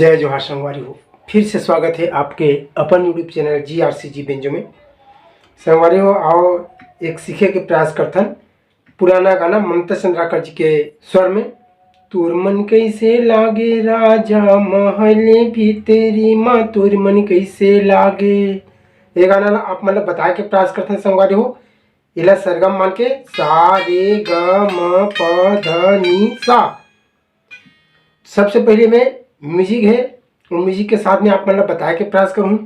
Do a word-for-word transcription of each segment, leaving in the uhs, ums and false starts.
जय जोहार संगवारी हो, फिर से स्वागत है आपके अपन YouTube चैनल जी आर सी जी बेंजो में। संगवारी हो, आओ एक सीखे के प्रयास करथन पुराना गाना ममता चंद्राकर जी के स्वर में। तोर मन कैसे लागे राजा महले भीतरी मा, तोर मन कैसे लागे। ये गाना ला आप मन ला बताए के प्रयास करथन संगवारी हो। एला सरगम मान के सा रे ग म प ध नी सा। सबसे पहले मैं म्यूजिक है, वो म्यूजिक के साथ में आप मन ला बताए के प्रयास करूँ।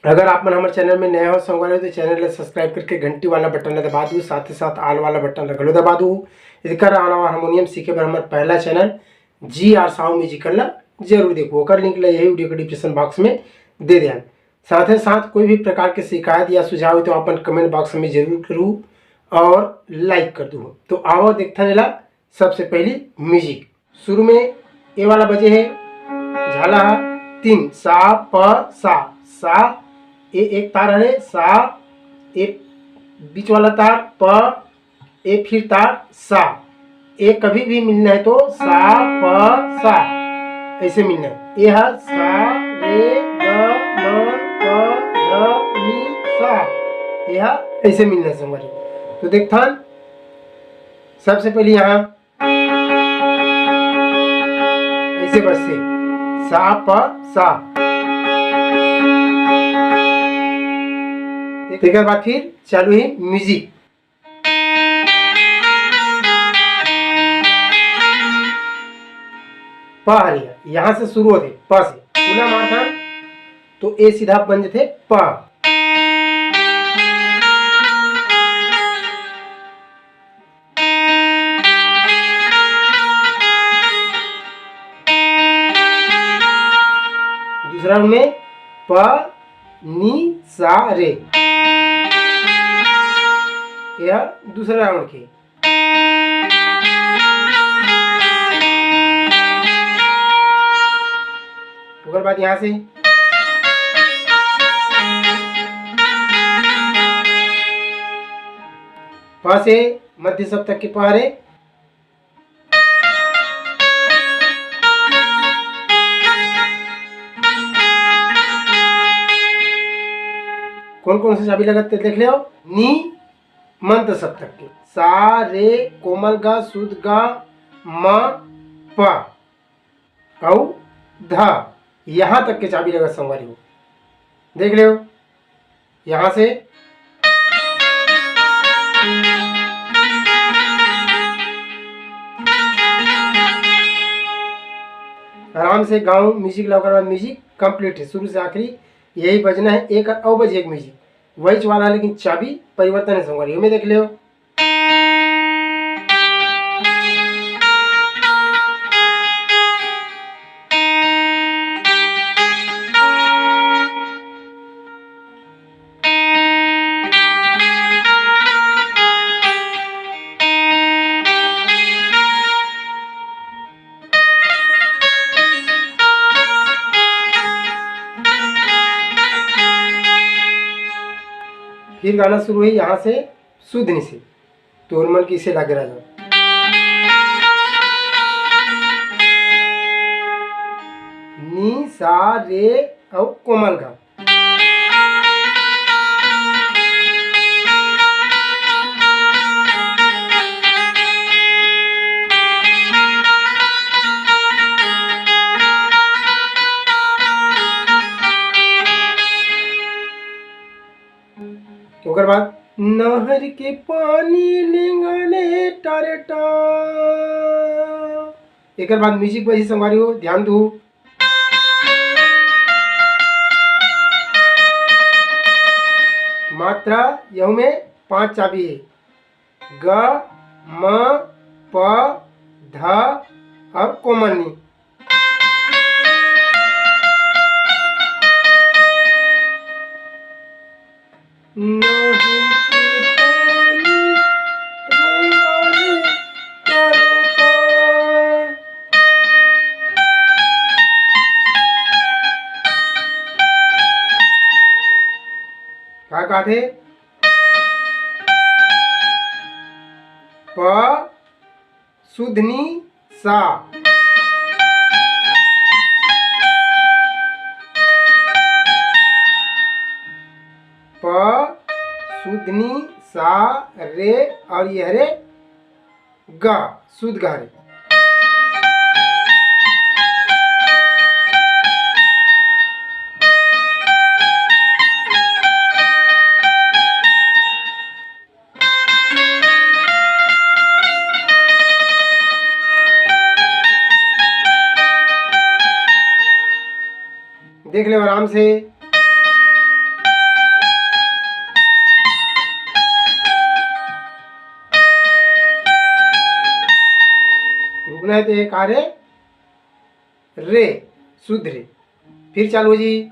अगर आप मन हमारे चैनल में नए हो संगवारी हो, तो चैनल ला सब्सक्राइब करके घंटी वाला बटन ला दबा दू, साथ ही साथ ऑल वाला बटन ला घलो दबा दू। एकर अलावा हारमोनियम सीखे बर हमारे पहला चैनल जी आर साहू म्यूजिकल ला जरूर देखो, ओकर लिंक ला यही वीडियो के डिस्क्रिप्शन बॉक्स में दे देन। साथ ही साथ कोई भी प्रकार के शिकायत या सुझाव हो तो अपन कमेंट बॉक्स में जरूर करू और लाइक कर दू। तो आओ देखथन एला सबसे पहली म्यूजिक। शुरू में ए वाला बजे है झाला हा तीन, सा प सा। सा, ए एक तार हरे सा, ए बीच वाला तार प, ए फिर तार सा। ए कभी भी मिलना है तो सा प सा, ऐसे मिलना है। ए हा सा रे ग म प ध नी सा, ए हा ऐसे मिलना है संगवारी। तो देखथन सबसे पहले यहाँ ऐसे बजथे सा प सा। तेकर बाद फिर चालू है म्यूजिक। प हरे, यहाँ से शुरू होथे प से, पूरा मारथन तो ए सीधा बन जथे प। दूसरा में प नी सा रे, यह दूसरा राउंड के। ओकर बाद यहाँ से प से मध्य सप्तक के प हरे। कौन कौन से चाबी लगत ते देख ले हो। नी मंद सप्तक के सा रे कोमल ग शुद्ध ग म प अउ ध, यहाँ तक के चाबी लगत संगवारी हो। देख ले हो यहाँ से आराम से गाँव म्यूजिक ला, ओकर बाद म्यूजिक कंप्लीट है शुरू से आखिरी, यही बजना है। एक अउ बजे एक म्यूजिक वही वाला, लेकिन चाबी परिवर्तन है संगवारी, ओमे देख ले हो। फिर गाना शुरू है यहाँ से शुद्ध नी से। तोर मन कइसे लागे राजा। नी सा रे अउ कोमल गा। ओकर बाद नहर के पानी लेंगने टारेटा। एकर बाद म्यूजिक बजी संगवारी हो, ध्यान दू। मात्रा यहू में पांच चाबी है, ग, म, प, ध और कोमल नी। का कहाथे? प शुद्ध नी सा। नी, सा, रे और ये हरे गा, शुद्ध गा रे। देख ले आराम से। रुकना है तो एक आ रे, रे, शुद्ध रे। फिर चालू हो जी।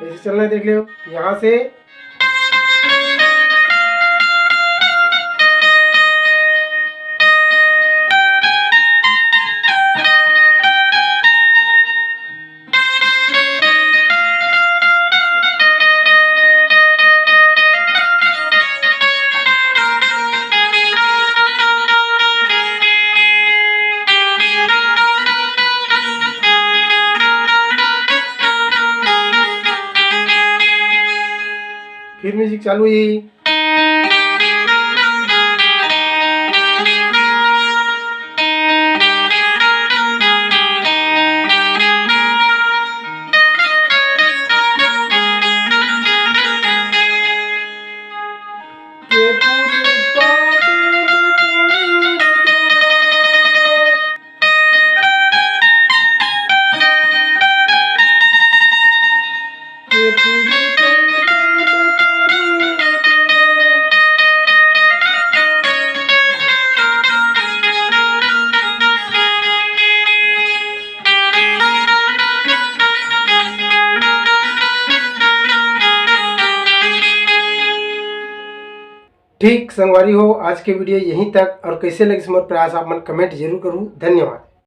ऐसे चलना है, देख लो यहाँ से। फिर म्यूजिक चालू ही। ठीक संगवारी हो, आज के वीडियो यहीं तक। और कैसे लगिस मोर प्रयास, आप मन कमेंट जरूर करू। धन्यवाद।